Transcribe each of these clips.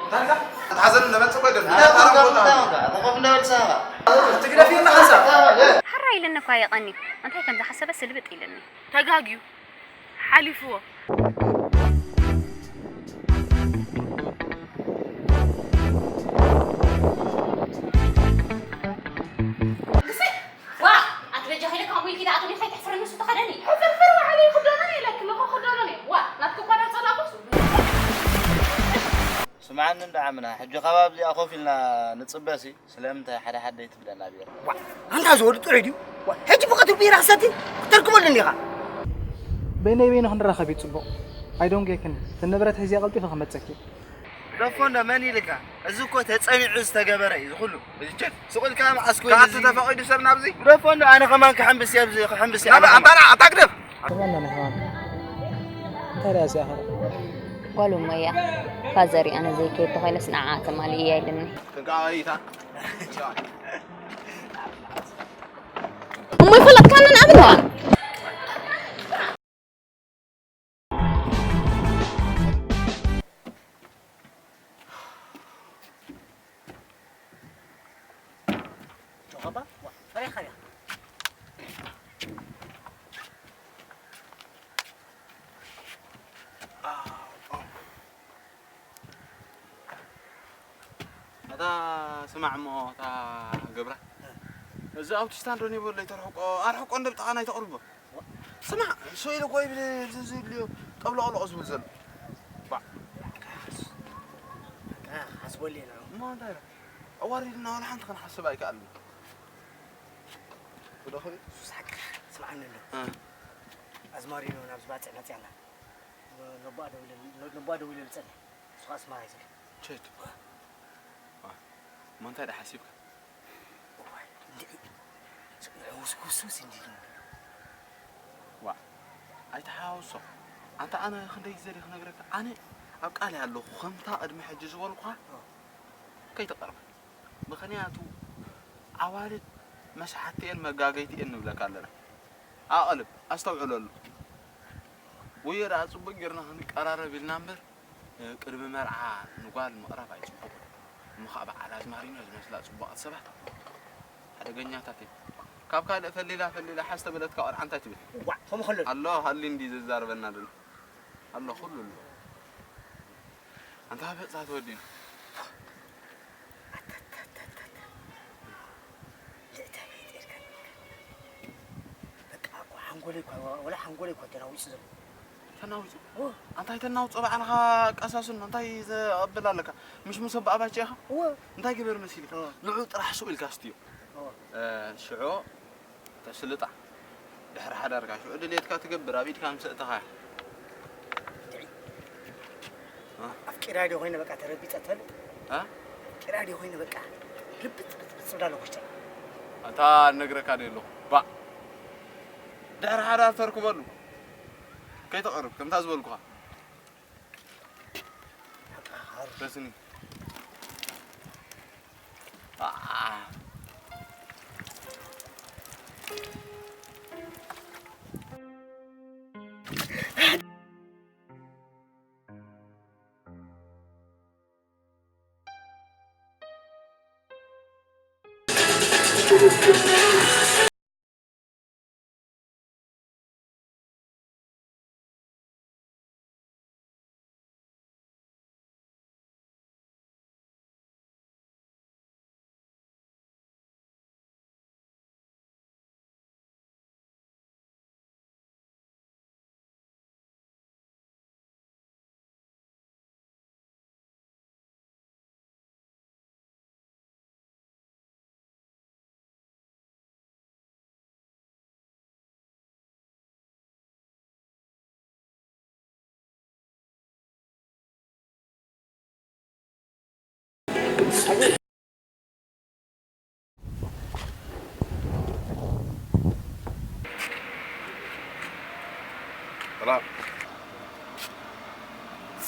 እንታይ ኢልካ? ኣትሓዘኒ፣ ነመጽእ እኮ ኣይደልን። እንታይ እንታይ ኮንካ? እንታይ ኮንካ? እንታይ ኮንካ? ትግደፍ እየ ንሓንሳብ። ሕራይ ኢልኒ እኳ የቐኒ። እንታይ ከም ዝሓሰበ ስልብጥ ኢልኒ። ተጋግዩ። ሓሊፍዎ። ግሰይ! ዋ! ኣቲ በጃኺ ኢለ ካብኡ ኢልኪ ደኣ ኣቶኒ ከይተሕፍርኒ እሱ ተኸደኒ። ሕፍርፍር በዓለይ ክደኖ ኢለኪ፣ እሞ ክደኖ እየ። ዋ! ናትኪ እኳ ዳጸላእኩስ። ስምዓኒ እንዳ ዓምና፣ ሕጂ ካብ ኣብዚኣ ኮፍ ኢልና ንጽበሲ፣ ስለምንታይ ሓደ ሓደ ኣይትብለና ቢራ? ዋ፣ ኣንታ ዝወዱ ጥዑይ ድዩ? ዋ፣ ሕጂ ብቐትሪ ቢራ ክሰቲ ክትርክበሉ እንዲኻ። በይነይ በይኑ ክንራኸብ እዩ ጽቡቕ። ኣይዶንጌክን፣ እቲ ንብረት ሒዝያ ቀልጢፈ ክመጸኪ። ግደፎ እንዶ መን ኢልካ? እዚ እኮ ተጸኒዑ ዝተገበረ እዩ፣ እዚ ኩሉ። እዚ ቸክ፣ ስቕ ኢልካ መዓስ ኮይኑ ካብቲ እዚ ተፈቒዱ ሰብ ናብዚ? ግደፎ እንዶ ኣነ ከማን ክሕምብስ እየ፣ ኣብዚ ክሕምብስ እየ፣ ናብ ኣነ ኣንታ ከማን። ንዓ፣ ኣታ ግደፍ። ተመለና ከማን። እንታይ ደኣ እዚኣ ኸ? ጓል እሞ እያ። ፋዘር ኣነ ዘይከይድ ተኾይነስ ንዓኣ ተማልእ እያ ኢልኒ። ተጋባይታ። እሞ ይፈለጥካኒ ንኣብልዋ። ጆኸባ፣ ዋ፣ ፈሪኻ ዲኻ? ኣታ ስማዕ እሞ፣ ኣታ ገብራ፣ እዚ ኣውቲስታ እንዶ ኔበሎ ኣይተርሕቆ፣ ኣርሕቆ እንዶ ብጥቓና ኣይተቕርቦ። ስማዕ፣ እሱ ኢሉ እኮ ይብል፣ እዚ ዝብልዮ ጠብለቕለቕ ዝብል ዘሎ። ባዕ። ሓስቦሌ ነው። እሞ እንታይ ኢሉ? ኣዋሪድና ዋላ ሓንቲ ክንሓስብ ኣይከኣልን። ወደ ኸቢድ? ሱስ ሓቂ ስምዓኒ ኣሎ። እ። ኣዝማሪኖ ናብዚ ባጽዕ መጽኣና። ነቦኣ ደዊለ-፣ ነቦኣ ደዊለ ልጸንሕ። ንሱ ኸኣ ኣስመራ እዩ ዘሎ። ቸት። ዋ፣ እሞ እንታይ ደኣ ሓሲብካ? እዋይ፣ እንድዒ። ውስውስ እንዲሉ። ዋ፣ ኣይተሓዋውሶ። ኣንታ ኣነ ክንደይ ግዜ ድየ ክነግረካ? ኣነ ኣብ ቃለይ ኣለኹ። ከምታ ቅድሚ ሕጂ ዝበልኩኻ ኦ። ከይትቐርባ። ምኽንያቱ ኣዋልድ መስሓትቲ እየን መጋገይቲ እየን ንብለካ ኣለና። ኣቐልብ፣ ኣስተውዕለሉ። ወዮ ደኣ ጽቡቕ ጌርና ክንቀራረብ ኢልና እምበር፣ ቅድሚ መርዓ ንጓል ምቕራብ ኣይጽቡቕን። እሞ ኸኣ በዓል ኣዝማሪኖ ዝመስላ ጽቡቓት ሰባት ሓደገኛታት እየን። ካብ ካልእ ፈሊላ ፈሊላ ሓዝ ተበለትካ ቆልዓ እንታይ ትብል? ዋዕ፣ ከምኡ ከሎ ኣሎ ሃሊ እንዲ ዘዛርበና ዘሎ። ኣሎ፣ ኩሉ ኣሎ። ኣንታ በጻ ተወዲኡ። ኣታታታታ። ልእታ ቤት ኤርካ። በቃ እኮ ሓንጎለይ እኮ፣ ወላ ሓንጎለይ እኮ ተናዊጹ ዘሎ። ተናዊጹ? ኦ። ኣንታይ ተናውጾ ባዕልኻ ቀሳስኖ፣ እንታይ ዘቐብል ኣለካ? ምሽ ምስ ኣባ ኣባቼ ኢኻ? እወ። እንታይ ግበር መሲልካ? ኦ። ንዑ ጥራሕ ሱቕ ኢልካ ስትዮ። ኦ። እ፣ ሽዑ ተስልጣ። ድሕሪ ሓዳርካ ሽዑ ድሌትካ ትገብር፣ ኣብ ኢድካ ምስ ኣእተኻ። እ? ኣፍቂራ ድዮ ኮይነ በቃ ተረቢጸ ትፈልጥ? እ? ኣፍቂራ ድዮ ኮይነ በቃ ርብጽ ብጽ ብጽ ብላ ኣለኩ ውሽጠይ። ኣታ ነግረካ ድየ ኣለኹ። ባእ። ድሕሪ ሓዳር ተርክበሉ። ከይተቐርብ፣ ከምታ ዝበልኩኻ። በስኒ። ኣኣ።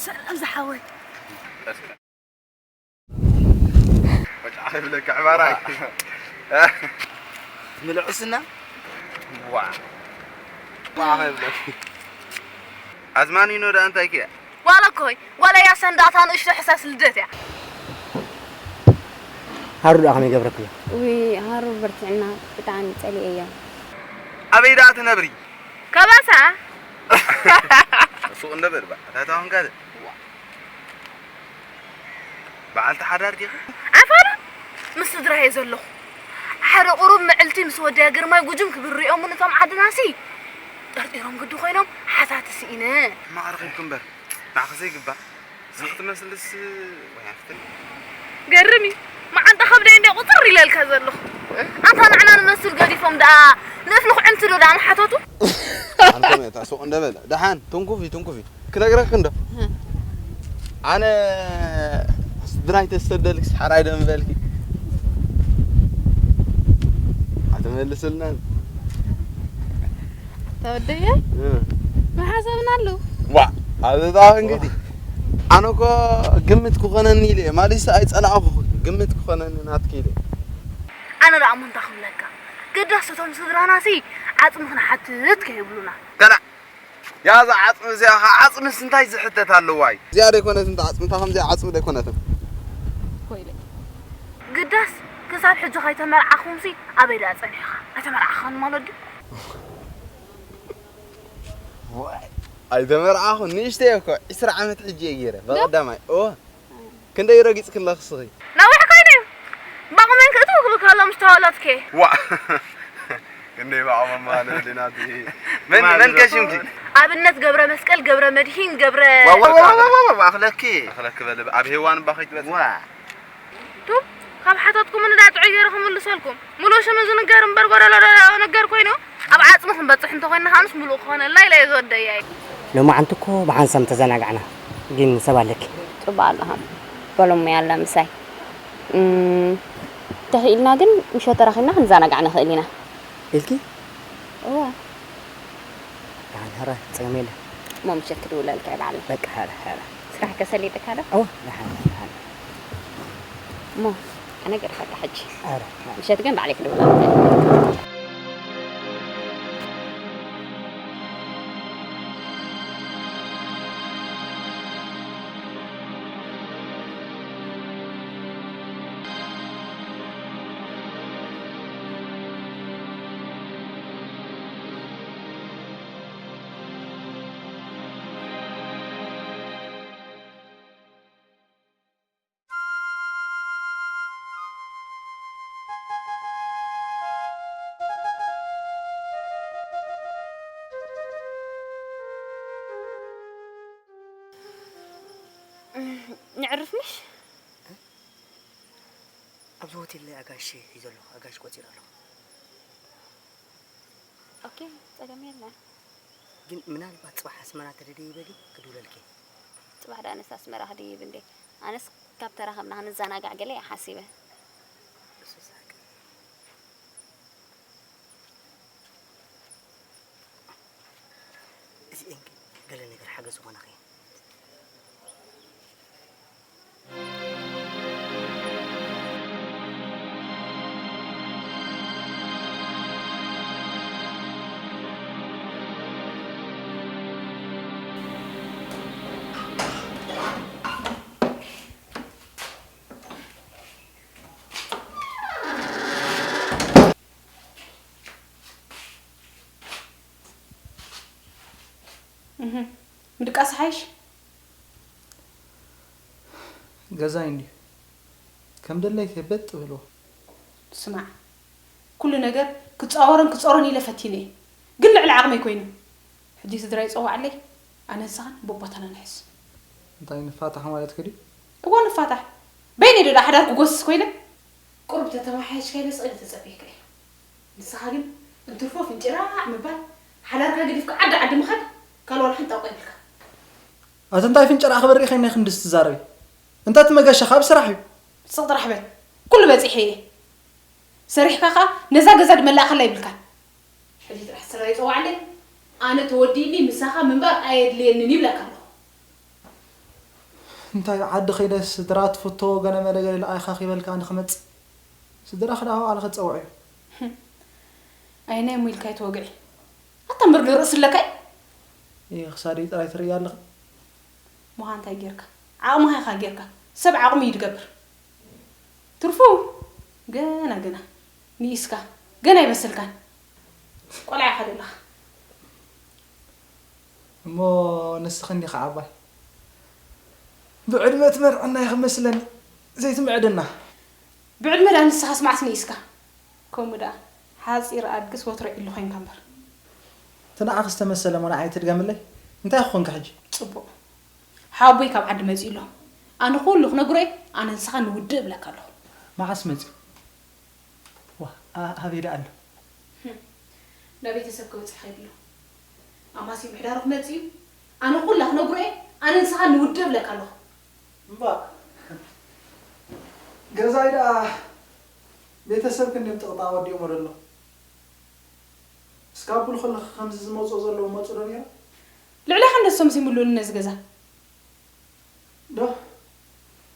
ሰላም ዝሓወይ። ወጫ ክብለካ ዕባራይ። ምልዑስና። ዋ። ዋ ክብለካ። ኣዝማኒኖ ደኣ እንታይ ከያ? ዋላ ኮይ ዋላ እያ ሰንዳታ ንእሽቶ ሕሳስ ልደት እያ። ሃሩ ደኣ ከመይ ገብረክዮ? ውይ ሃሩ በርቲዕና ብጣዕሚ ጸሊኤዮ። ኣበይ ደኣ ትነብሪ? ከበሳ ሱቕ እንደበል ባ ታታውን ካልእ በዓልቲ ሓዳር ዲኺ? ዓፋሉ ምስ ስድራየ ዘለኹ ሓደ ቁሩብ ምዕልቲ ምስ ወደያ ግርማይ ጉጅም ክብል ሪኦሙን እቶም ዓድናሲ ጠርጢሮም ግዲ ኮይኖም ሓታቲ ስኢነ። ማዕርኹም ክንበር ንዓኺ ዘይግባእ ስኽቲ መስልስ ወይ ኣፍትን ገርም እዩ መዓንጣ ከብደይ እንደ ቁፅር ኢለልካ ዘለኹ ኣንታ ንዓና ንመስል ገዲፎም ደኣ ንእፍልኹ ዕንቲ ዶ ደኣ ንሓተቱ ኣንተም እታ ሱቕ እንደበለ ደሓን ትንኩፊ ትንኩፊ ክነግረክ እንዶ ኣነ ስድራይ ተስተደልክ ሓራይ ደም በልኪ ኣትመልስልናን ተወደየ መሓሰብና ኣለዉ ዋ ኣበባ እንግዲ ኣነ እኮ ግምት ክኾነኒ ኢለ ማሊስ ኣይጸናዕኹ ግምት ክኾነኒ ናትኪ ኢለ ኣነ ደኣ እሞ እንታይ ክብለካ ግዳስ እቶም ስድራናሲ ዓጽሚ ክንሓትት ከይብሉና ከላ ያዛ ዓጽሚ እዚኣ ኸዓ ዓጽምስ እንታይ ዝሕተት ኣለዋ እዩ እዚኣ ደይኮነትን እታ ዓጽሚ እታ ከምዚኣ ዓጽሚ ደይኮነትን ኮይለ ግዳስ ክሳብ ሕጂ ከይተመርዓኹምሲ ኣበይ ደኣ ጸኒሕኻ ኣይተመርዓኻን ማለት ድዩ ኣይተመርዓኹ ንእሽተይ እኮ ዕስራ ዓመት ሕጂ እየ ገይረ በቐዳማይ እወ ክንደይ ረጊጽ ክለኽ ስኺ ነዊሕ ኮይኑ እዩ ባቑመን ክእትው ክብል ከሎ ምስ ተዋለድከ ዋ ክንደይ ባቑመን ማለት ዲና መን መን ከሽምኪ ኣብነት ገብረ መስቀል ገብረ መድሂን ገብረ ኣኽለኪ ኣኽለኪ በል ኣብ ሄዋን ባኺ ትበጽ ዋ ቱ ካብ ሓተትኩም እንዳ ጥዑይ ገይረ ክምልሰልኩም ሙሉእ ሽም ዝንገር እምበር ጎደሎ ነገር ኮይኑ ኣብ ዓጽሚ ክንበጽሕ እንተኮይና ከኣንስ ሙሉእ ክኾነልና ኢለ እየ ዝወደያ እዩ ሎማዓንቲ እኮ ብሓንሳም ተዘናጋዕና ግን ሰብ ኣለኪ ጽቡቕ ኣለኻ በሎም እያ ኣላ ምሳይ እም፣ ተኽኢልና ግን ምሸት ተራኺብና ክንዘናጋዕ ንኽእል ኢና ኢልኪ እወ ደሓን ሕረ ጸገም የለ እሞ ምሸት ክድውለልካ እየ ባዕለይ በቃ ሕረ ሕረ ስራሕ ከሰሊጥካ ዶ እወ ደሓን ደሓን እሞ ኣነ ገርፈካ ሕጂ ሕረ ምሸት ግን ባዕለይ ክድውለልካ እየ ነዕርፍ ምሽ ኣብዚ ሆቴል ላይ ኣጋሽ ሒዘ ኣለኹ ኣጋሽ ቆፂረ ኣለኹ ኦኬ ጸገም የለን ግን ምናልባት ፅባሕ ኣስመራ ተደደይበ ግን ክድውለልኪ ጽባሕ ደኣ ኣነስ ኣስመራ ክድይብ እንዴ ኣነስ ካብ ተራኸብና ክንዘናጋዕ ገለ እየ ሓሲበ እሱ ሳቅ እዚኤን ግን ገለ ነገር ሓገዝ ዝኾናኺ ምድቃስ ሓይሽ ገዛይ እንድዩ ከም ደለይተይ በጥ በልዎ። ስማዕ ኩሉ ነገር ክፃወሮን ክፀሮን ኢለ ፈቲነ እየ ግን ልዕሊ ዓቕመይ ኮይኑ ሕጂ ስድራይ ፀዋዕለይ ኣነ ንስኻን ቦቦታና ንሕዝ። እንታይ ንፋታሕ ማለትኪ ድዩ? እወ ንፋታሕ በይነይ ዶ ደኣ ሓዳር ክጎስስ ኮይነ? ቁሩብ ተተመሓየሽካ ኢለ ስቕ ኢለ ተጸብየካ እየ። ንስኻ ግን እንትርፎ ፍንጭራዕ ምባል፣ ሓዳርካ ገዲፍካ ዓዲ ዓዲ ምኻድ ካልእ ዋላ ሓንቲ ጣቋ የብልካን። ኣቲ እንታይ ፍንጭራዕ ክበርእ ኸይነ ክንድስ ትዛረቢ? እንተ እቲ መገሻ ካብ ስራሕ እዩ። ስቕ ጥራሕ በል። ኩሉ በጺሐ እየ። ሰሪሕካ ኸኣ ነዛ ገዛ ድመላእኸላ የብልካን። ሕጂ ጥራሕ ስራይ ጸዋዕለይ። ኣነ ተወዲእኒ ምሳኻ ምንባር ኣየድልየንን ይብለካ ኣለኹ። እንታይ ዓዲ ከይደስ ስድራ ትፍቶ ገለ መለ ገለ ኢልካ ኢኻ ኪበልካ ንክመጽእ ስድራኺ ደኣ ባዕልኺ ትጸውዕዮ። ኣይናይ እሞ ኢልካ ኣይትወግዒ። ኣታ እምበር ዶ ርእሲ ኣለካ እዩ? እየ ክሳደይ ጥራይ ትርእያ ኣለኺ። ምዃን እንታይ ጌርካ? ዓቕምኻ ኢኻ ጌርካ። ሰብ ዓቕሙ እዩ ዝገብር። ትርፉ ገና ገና ንኢስካ ገና ኣይበሰልካን። ቆልዓ ኢኻ ዘለኻ። እሞ ንስኺ እንዲኺ ዓባይ ብዕድመ ትመርዕና ኢኺ መስለኒ ዘይትምዕድና። ብዕድመ ደኣ ንስኻስ መዓስ ንኢስካ? ከምኡ ደኣ ሓጺር ኣድግስ ወትሮ ዒሉ ኮይንካ እምበር። እቲ ንዓኺ ዝተመሰለ እሞ ንዓይ ትድገምለይ እንታይ ክኾንኪ ሕጂ? ጽቡቕ። ሓወቦይ ካብ ዓዲ መጺኡ ኣሎ። ኣነ ኩሉ ክነግሮ እየ። ኣነ ንስኻ ንውድእ እብለካ ኣለኹ። መዓስ መጺኡ? ዋ፣ ኣ- ኣበይ ደኣ ኣሎ? ናብ ቤተሰብ ክበጽሕ ከይዱ ኣሎ። ኣማሲ ምሕዳሩ ክመጽእ እዩ። ኣነ ኩላ ክነግሮ እየ። ኣነ ንስኻ ንውድእ እብለካ ኣለኹ። እምባ ገዛይ ደኣ ቤተሰብ ክንድም ጥቕጣ ወዲኦሞ ደሎ እስካብ ብሉ ከለኺ ከምዚ ዝመፅኦ ዘለዉ መፁ ዶ ነይሩ? ልዕሌኻ እንደሶም ሲምሉን ነዚ ገዛ ዶ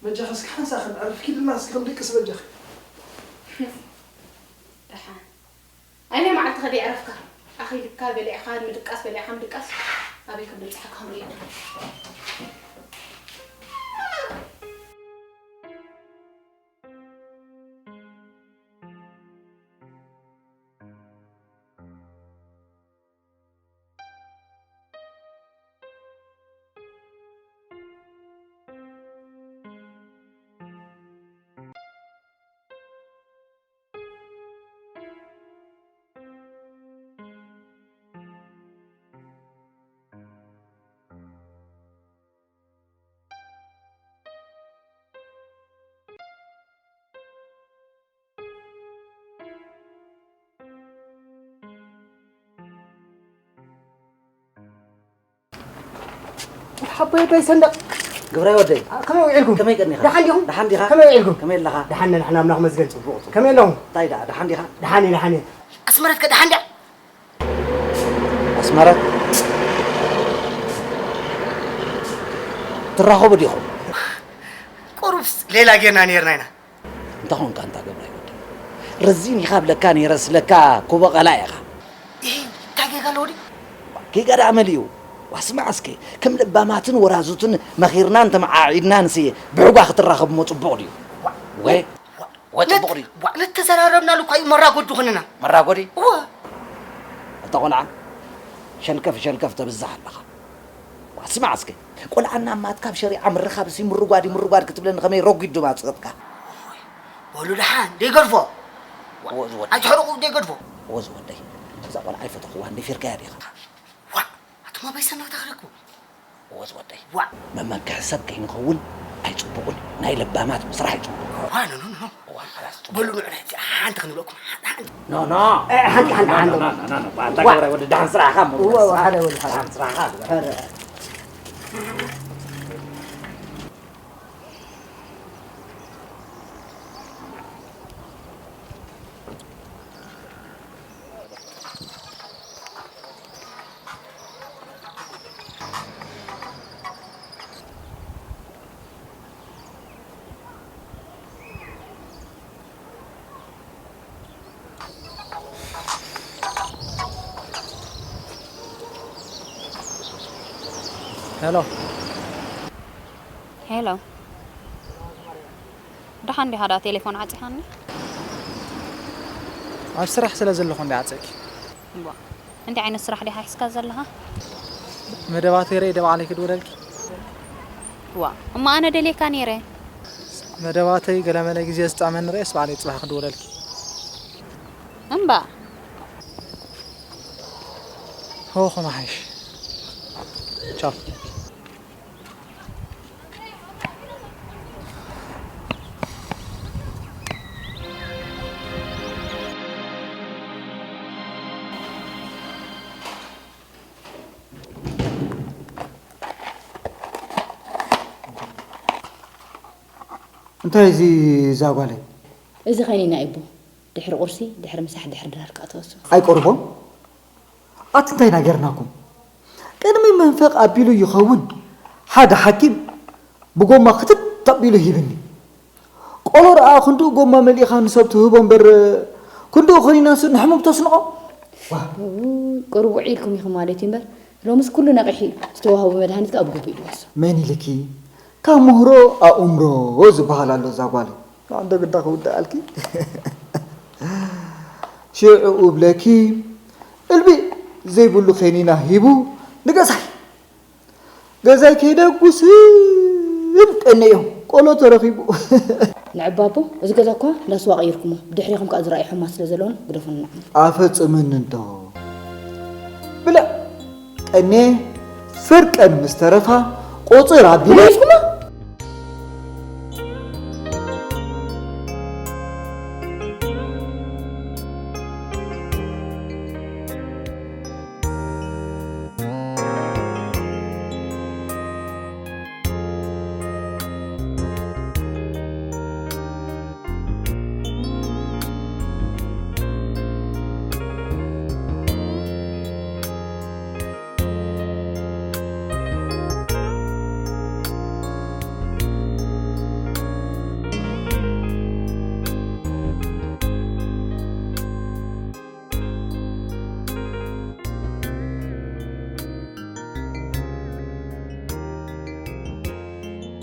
በጃኺ እስኪ ሓንሳእ ክንዕርፍ ኪድና እስኪ ክንድቅስ በጃኺ። ደሓን ኣይነ መዓልቲ ከደ ይዕረፍካ ኣኺልካ በሊዕካ ምድቃስ በሊዕካ ምድቃስ ኣበይ ከም ደብፅሓካ ክንሪኦ ኢና። ሓቦይ ኣባይ ሰንደቕ ግብራይ ወደይ ከመይ ውዒልኩም? ከመይ ቀኒኻ? ደሓን ዲኹም? ደሓን ዲኻ? ከመይ ውዒልኩም? ከመይ ኣለኻ? ደሓን ነን ንሕና ኣምላኽ መስገን ጽቡቕ ጽቡቕ። ከመይ ኣለኹም? እንታይ ደኣ ደሓን ዲኻ? ደሓን ዲኻ? ኣስመረት ከ ደሓን ድያ? ኣስመረት ትራኸቡ ዲኹም? ቁሩብስ ሌላ ጌርና ኔርና ኢና። እንታይ ኾንካ እንታ ገብራይ ወደይ? ረዚን ኢኻ ብለካ ነይረ ስለካ ኩቦ ቀላ ኢኻ። እሂ እንታይ ጌጋ ኣለዎ ድዩ? ጌጋ ደኣ መሊኡ። ዋስማዕ እስከ ከም ለባማትን ወራዙትን መኺርናን ተመዓዒድናን ሲ ብዕጓ ክትራኸብሞ ጽቡቕ ድዩ? ወ ወ ጽቡቕ ድዩ? ዋ ነተዘራረብናሉ እኳ እዩ መራጎዲ ዝኾነና። መራጎዲ? እወ። ኣታ ቆልዓ ሸልከፍ ሸልከፍ ተብዝሕ ኣለኻ። ዋስማዕ እስከ ቆልዓ እናማትካ ኣብ ሸሪዓ ምርኻብ ሲ ምርጓድ እዩ ምርጓድ ክትብለኒ ከመይ ረጒድ ድማ ጽቕጥካ? በሉ ደሓን ደይገድፎ። እወ ዝወደይ። ኣይትሕረቑ ደይገድፎ። እወ ዝወደይ። እዛ ቆልዓ ኣይፈተኽዋን ደፊርካያ ዲኻ? ዋ ኣቱማ በይሰና ተኽረኩ። እወ ዝወደይ። ዋ መመክሒ ሰብ ከይንኸውን ኣይጽቡቕን። ናይ ለባማት ምስራሕ ይጽቡቕ። ዋ ኖ ኖ ኖ። እዋ ሓላስ ጽቡቕ። በሉ ንዑ ናይቲ ሓንቲ ክንብለኩም ሓንቲ ሓንቲ። ኖ ኖ። እ፣ ሓንቲ ሓንቲ ሓንቲ። ኖ ኖ ኖ። ኣንታ ገብረ ወዲ ደሓን ስራሕኻ እሞ እወ ግበስ። እወ ሓደ ወዲ ሓደ። ደሓን ስራሕኻ ግበስ። ሄሎ። ሄሎ። ደሓን ዲኻ ደኣ ቴሌፎን ዓጺኻኒ? ኣብ ስራሕ ስለ ዘለኹ እንዲ ዓጸኪ። ዋ፣ እንታይ ዓይነት ስራሕ ዲኻ ሒዝካ ዘለኻ? መደባተይ ርእየ ዶ ባዕለይ ክድውለልኪ? ዋ፣ እሞ ኣነ ደልየካ ነይረ። መደባተይ ገለመለ ግዜ ዝጥዕመኒ ርእየስ ባዕለይ ጽባሕ ክድውለልኪ። እምባ። ሆ፣ ከመሓይሽ። ቻው። እንታይ እዚ እዛ ጓለይ? እዚ ከኒና ኢቦ ድሕሪ ቁርሲ ድሕሪ ምሳሕ ድሕሪ ድራር ከኣ ትወስዶ። ኣይቆርቦን? ኣቲ እንታይ ኢና ጌርናኩም? ቅድሚ መንፈቕ ኣቢሉ ይኸውን ሓደ ሓኪም ብጎማ ክትት ኣቢሉ ሂብኒ። ቆሎ ደኣ ክንድኡ ጎማ መሊእኻ ንሰብ ትህቦ እምበር ክንድኡ ኾኒናስ ንሕሙም ተስንቖ? ዋ! ቁሩብ ውዒልኩም ኢኹም ማለት እዩ እምበር ሎምስ ኩሉ ነቒሑ እዩ። ዝተዋህቦ መድሃኒት ከኣ ብግቡእ እዩ ዝወስዶ። መን ኢልኪ? ካብ ምህሮ ኣእምሮ ዝበሃል ኣሎ እዛ ጓለይ። ንዓንዶ ግዳ ክውድኣልኪ። ሽዑ እብለኪ እልቢ ዘይብሉ ኬኒና ሂቡ ንገዛይ ገዛይ ከይደ ጉስም ቀንየ ቆሎ ተረኺቡ። ንዕባቦ እዚ ገዛ እኳ እንዳ ስዋ ቀይርኩሞ ብድሕሬኹም ከኣ ዝረኣዩ ሕማት ስለ ዘለውን ግደፉኒ ንዓኹም። ኣፈጽምኒ እንዶ ብልዕ ቀንየ ፈርቀን ምስ ተረፋ ቁጽር ኣቢለ